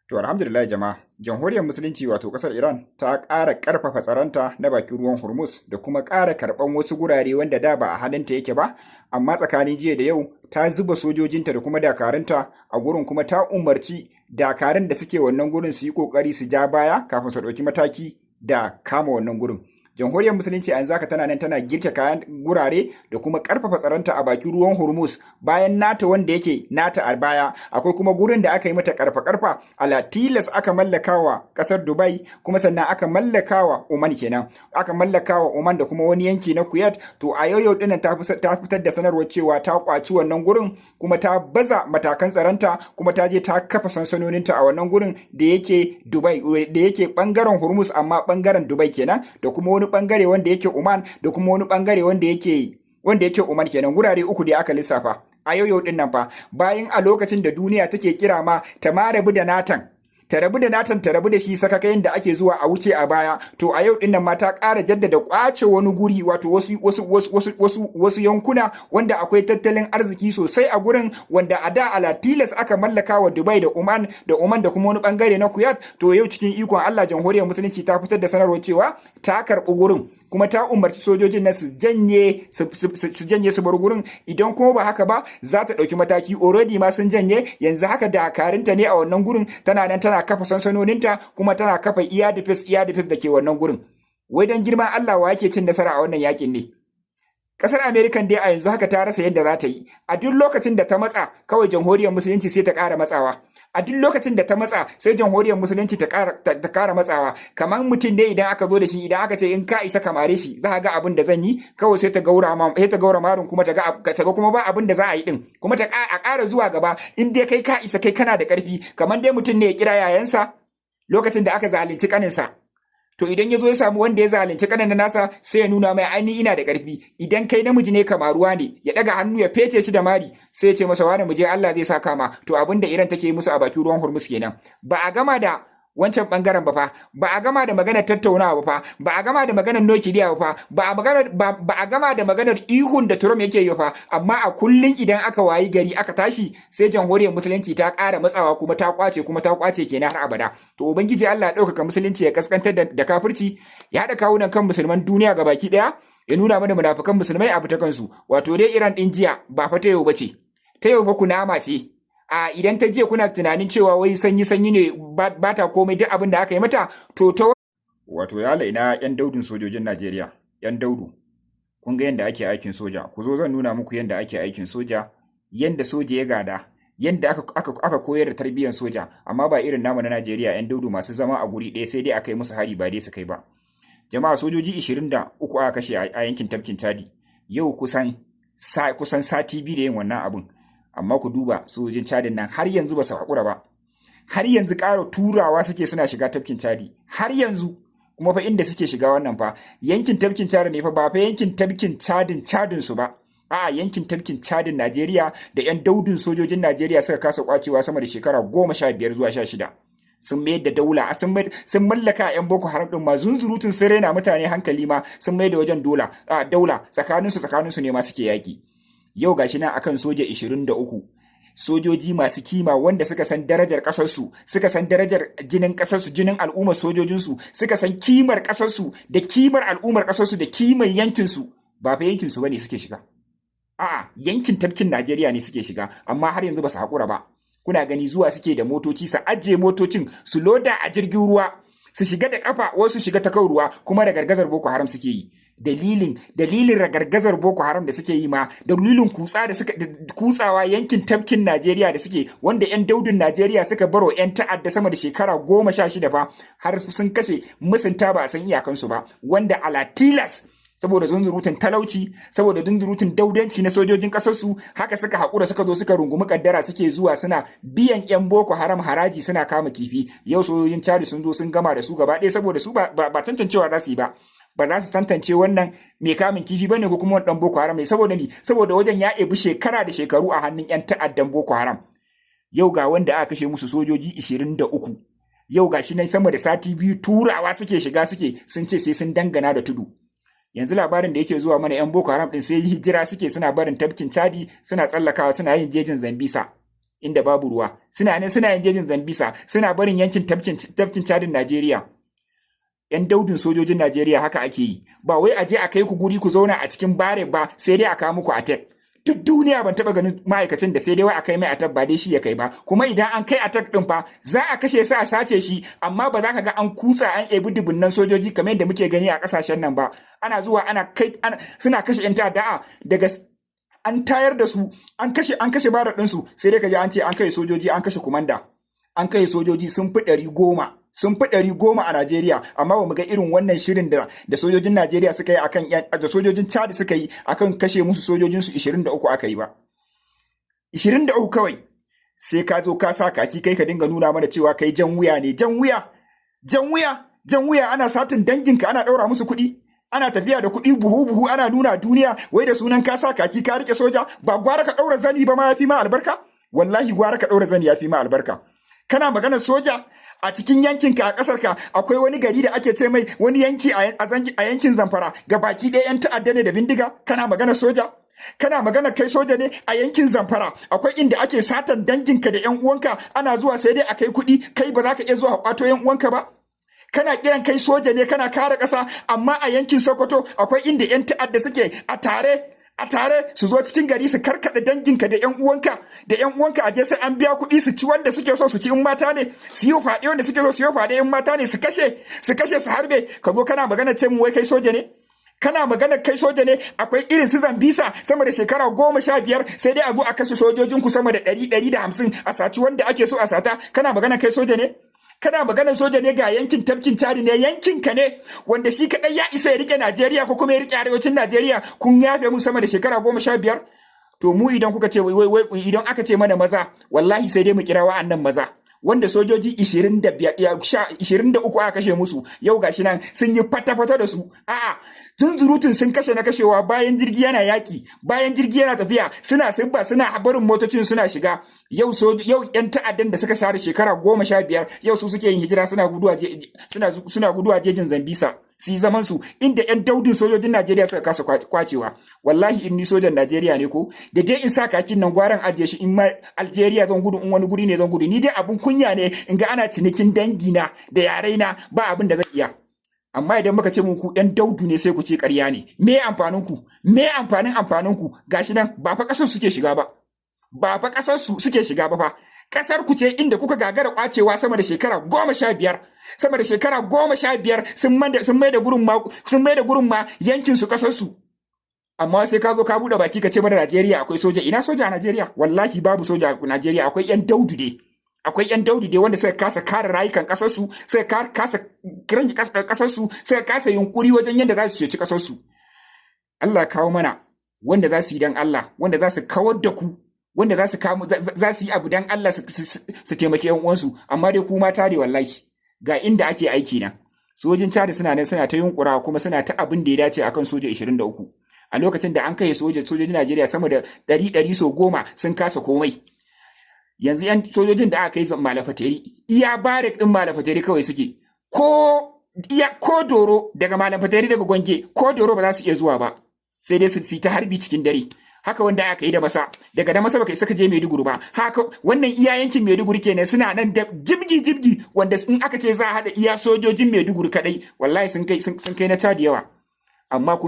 To, alhamdulillah jama'a, Jamhuriyar Musulunci, wato kasar Iran, ta ƙara ƙarfafa tsaronta na bakin ruwan Hormuz da kuma ƙara karɓan wasu gurare wanda da ba a hannunta yake ba, amma tsakanin jiya da yau ta zuba sojojinta da kuma dakarunta a gurin, kuma ta umarci dakarun da suke wannan gurin su yi ƙoƙari su ja baya kafin su ɗauki mataki da kama wannan gurin. Jamhuriyar Musulunci a yanzu haka tana nan tana girke kayan gurare da kuma karfafa tsaronta a bakin ruwan Hormuz. Bayan nata wanda yake nata a baya, akwai kuma gurin da aka yi mata karfa karfa ala tilas aka mallakawa kasar Dubai, kuma sannan aka mallakawa Oman kenan, aka mallakawa Oman da kuma wani yanki na Kuwait. To, a yau yau dinnan ta fitar da sanarwar cewa ta kwaci wannan gurin, kuma ta baza matakan tsaronta, kuma ta je ta kafa sansanoninta a wannan gurin da yake Dubai, da yake bangaren Hormuz, amma bangaren Dubai kenan, da kuma wani bangare wanda yake Oman, da kuma wani bangare wanda yake Oman kenan. Gurare uku da aka lissafa a yau yau din nan fa, bayan a lokacin da duniya take kira ma ta ma rabu da natan, ta rabu da natan, ta rabu da shi sakakayin da ake zuwa a wuce a baya. To, a yau dinnan ma ta ƙara jaddada kwace wani guri, wato wasu yankuna wanda akwai tattalin arziki sosai a gurin, wanda a da ala tilas aka mallaka wa Dubai da Oman da kuma wani bangare na Kuwait. To, yau cikin ikon Allah, Jamhuriyar Musulunci ta fitar da sanarwar cewa ta karɓi gurin, kuma ta umarci sojojin na su janye su bar gurin. Idan kuma ba haka ba, za ta ɗauki mataki. Already ma sun janye. Yanzu haka dakarunta ne a wannan gurin, tana nan tana kafa sansanoninta, kuma tana kafa air defense da ke wannan gurin. Wai dan girman Allah, wa yake cin nasara a wannan yakin ne? Kasar American dai a yanzu haka ta rasa yadda za ta yi. A duk lokacin da ta matsa, kawai Jamhuriyar Musulunci sai ta ƙara matsawa. A duk lokacin da ta matsa, sai Jamhuriyar Musulunci ta ƙara matsawa. Kamar mutum ne idan aka zo da shi, idan aka ce in ka isa kamare shi, za ga abin da zan yi. Kawai sai ta gaura marin, kuma ta ga kuma ba abin da za a yi din, kuma ta a ƙara zuwa gaba. In dai kai ka isa, kai kana da ƙarfi. Kamar dai mutum ne ya kira yayansa lokacin da aka zalunci kaninsa. To, idan ya zo ya samu wanda ya zalunci kanin nasa, sai ya nuna mai, "Ai ina da ƙarfi, idan kai namiji ne kamaruwa ne." Ya daga hannu ya fece shi da mari, sai ya ce masa, "Wani, mu je, Allah zai saka ma." To, abin da Iran take musu a bakin ruwan Hormuz kenan. Ba a gama da wancan bangaren ba fa, ba a gama da maganar tattaunawa ba fa, ba a gama da maganar nukiliya ba fa, ba a gama da maganar ihun da Trump yake yi fa. Amma a kullun idan aka wayi gari aka tashi, sai Jamhuriyar Musulunci ta ƙara matsawa, kuma ta kwace, kuma ta kwace kenan har abada. To, Ubangiji Allah ya ɗaukaka Musulunci, ya kaskantar da kafirci, ya haɗa kawunan kan musulman duniya gabaki ɗaya, ya nuna mana munafukan musulmai a fita kansu. Wato dai Iran ɗin jiya ba fa ta yau bace, ta yau fa kunama ce. A idan ta jiya kuna tunanin cewa wai sanyi sanyi ne, ba ta komai duk abin da aka yi mata, to ta Wato ya ina yan daudun sojojin Najeriya, yan daudu, kun ga yadda ake aikin soja. Ku zo zan nuna muku yadda ake aikin soja, yadda soja ya gada, yadda aka koyar da tarbiyyar soja, amma ba irin namu na Najeriya, yan daudu masu zama a guri ɗaya sai dai aka yi musu hari, ba dai su kai ba. Jama'a, sojoji 23 aka kashe a yankin tafkin Chadi yau kusan sati 2 da yin wannan abun. Amma ku duba sojojin Chadin nan, har yanzu ba su haƙura ba. Har yanzu ƙara turawa suke suna shiga tafkin Chadi har yanzu. Kuma fa inda suke shiga wannan fa, yankin tafkin Chadi ne fa, ba fa yankin tafkin Chadin Chadin su ba. A'a, yankin tafkin Chadin Najeriya da yan daudun sojojin Najeriya suka kasa kwacewa sama da shekara 15 zuwa 16. Sun mayar da daula, sun mallaka yan Boko Haram din ma zunzurutun, sun raina mutane hankali ma, sun mayar da wajen dola a daula. Tsakaninsu ne ma suke yaki. Yau gashi nan akan soja 23, sojoji masu kima wanda suka san darajar ƙasarsu, suka san darajar jinin ƙasarsu, jinin al'ummar sojojinsu, suka san kimar ƙasarsu da kimar al'ummar ƙasarsu da kimar yankinsu. Ba fa yankinsu bane suke shiga, a'a, yankin tafkin Najeriya ne suke shiga. Amma har yanzu ba su haƙura ba. Kuna gani, zuwa suke da motoci, su ajiye motocin, su loda a jirgin ruwa, su shiga da kafa, wasu shiga ta kan ruwa. Kuma da gargazar Boko Haram suke yi. Dalilin ragargazar Boko Haram da suke yi ma, dalilin kutsa da suka kutsawa yankin tafkin Najeriya da suke, wanda yan daudun Najeriya suka baro yan ta'adda sama da shekara 16 fa, har sun kashe musunta ba a san iyakansu ba, wanda ala tilas, saboda zunzurutun talauci, saboda zunzurutun daudanci na sojojin ƙasarsu, haka suka haƙura suka zo suka rungumi kaddara, suke zuwa suna biyan 'yan Boko Haram haraji suna kama kifi. Yau sojojin Chadi sun zo sun gama da su gaba ɗaya, saboda su ba tantancewa za su yi ba. Ba za su tantance wannan mai kamun kifi bane ko kuma wani dan Boko Haram ne. Saboda ni, saboda wajen ya ebi shekara da shekaru a hannun 'yan ta'addan Boko Haram. Yau ga wanda aka kashe musu sojoji 23. Yau ga shi nan sama da sati 2 turawa suke shiga suke, sun ce sai sun dangana da tudu. Yanzu labarin da yake zuwa mana, 'yan Boko Haram din sai hijira suke, suna barin tafkin Chadi, suna tsallakawa suna yin jejin Zambisa. Inda babu ruwa. Suna nan suna yin jejin Zambisa, suna barin yankin tafkin Chadin Najeriya. 'Yan daudin sojojin Najeriya, haka ake yi. Ba wai a je a kai ku guri ku zauna a cikin barrack ba, sai dai a kawo muku attack. Duk duniya ban taba ganin ma'aikacin da sai dai wai a kai mai attack, ba dai shi ya kai ba. Kuma idan an kai attack din fa, za a kashe su, a sace shi, amma ba za ka ga an kutsa an ebi dubunnan sojoji kamar yadda muke gani a kasashen nan ba. Ana zuwa ana kai suna kashe 'yan ta'adda. Daga an tayar da su, an kashe barrack ɗinsu, sai dai ka ji an ce an kai sojoji, an kashe kumanda. An kai sojoji sun fi 110, sun fi 110 a Najeriya, amma ba mu ga irin wannan shirin da sojojin Najeriya suka yi akan da sojojin Chad suka yi akan kashe musu sojojin su 23 aka yi ba. 23 kawai. Sai ka zo ka sa kaki, kai ka dinga nuna mana cewa kai jan wuya ne. Jan wuya, jan wuya, jan wuya. Ana satin danginka, ana ɗaura musu kuɗi, ana tafiya da kuɗi buhu buhu, ana nuna duniya wai da sunan ka sa kaki ka rike soja. Ba gwara ka ɗaura zani ba ma yafi ma albarka? Wallahi gwara ka ɗaura zani yafi ma albarka. Kana maganar soja a cikin yankinka, a ƙasarka akwai wani gari da ake ce mai wani yanki a yankin Zamfara, ga baki ɗaya 'yan ta'adda ne da bindiga. Kana maganar soja? Kana magana kai soja ne? A yankin Zamfara akwai inda ake satan danginka da 'yan uwanka, ana zuwa sai dai a kai kuɗi, kai ba za ka iya zuwa kwato 'yan uwanka ba. Kana kiran kai soja ne, kana kare ƙasa, amma a yankin Sokoto akwai inda 'yan ta'adda suke a tare a tare, su zo cikin gari su karkaɗe danginka da 'yan uwanka, a je sai an biya kuɗi, su ci wanda suke so su ci in mata ne, su yi faɗe wanda suke so su yi faɗe in mata ne, su kashe, su harbe. Ka zo kana magana ce mu wai kai soja ne? Kana magana kai soja ne? Akwai irin su Zambisa, sama da shekara 15, sai dai a zo a kashe sojojinku sama da 100, 150, a saci wanda ake so a sata. Kana magana kai soja ne? Kana maganar soja ne? Ga yankin tafkin Chadi ne, yankin ka ne, wanda shi kadai ya isa ya rike Najeriya ko kuma ya rike arewacin Najeriya. Kun yafe mu sama da shekara 15. To mu idan kuka ce wai wai idan aka ce mana maza, wallahi sai dai mu kira wa'annan maza, wanda sojoji 25, 23 aka kashe musu. Yau gashi nan sun yi fata-fata da su. A'a, zunzurutun sun kashe na kashewa. Bayan jirgi yana yaki, bayan jirgi yana tafiya, suna sibba, suna barin motocin suna shiga. Yau yan ta'addan da suka share shekara 15, yau su suke yin hijira, suna guduwa jejin Zambisa su yi zaman su, inda yan daudin sojojin Najeriya suka kasa kwacewa. Wallahi in ni sojan Najeriya ne, ko da dai in sa kakin nan, gwaran ajiye shi. In ma Algeria zan gudu, in wani guri ne zan gudu, ni dai abun kunya ne in ga ana cinikin dangina da yaraina, ba abin da zan iya. Amma idan muka ce muku yan daudu ne, sai ku ce ƙarya ne. Me amfanin ku? Me amfanin ku? Gashi nan ba fa ƙasar suke shiga ba, ba fa ƙasar su suke shiga ba fa. Ƙasar ku ce inda kuka gagara kwacewa sama da shekara 15, sama da shekara 15, sun mai da gurin ma yankin su, ƙasar su. Amma sai ka zo ka buɗe baki ka ce mana Najeriya akwai soja. Ina soja a Najeriya? Wallahi babu soja a Najeriya. Akwai yan daudu ne, akwai yan daudu dai wanda suka kasa kare rayukan ƙasar su, suka kasa kiran ƙasar su, suka kasa yunkuri wajen yadda za su ceci ƙasar su. Allah kawo mana wanda za su yi dan Allah, wanda za su kawar da ku, wanda za su kamo, za su yi abu dan Allah, su taimaki yan uwansu. Amma dai ku mata ne, wallahi ga inda ake aiki nan. Sojin Chad suna nan suna ta yunkura, kuma suna ta abin da ya dace akan soja 23, a lokacin da an kai sojojin Najeriya sama da 100, 100 so 10, sun kasa komai. Yanzu yan sojojin da aka kai Malam Fatori, iya barrack din Malam Fatori kawai suke. Ko iya ko doro daga Malam Fatori, daga Gwange, ko doro ba za su iya zuwa ba, sai dai su ta harbi cikin dare. Haka wanda aka yi da masa, daga da masa baka isa ka je Maiduguri ba. Haka wannan iya yankin Maiduguri kenan, suna nan da jibgi jibgi, wanda in aka ce za a haɗa iya sojojin Maiduguri kadai, wallahi sun kai na Chad yawa. Amma kun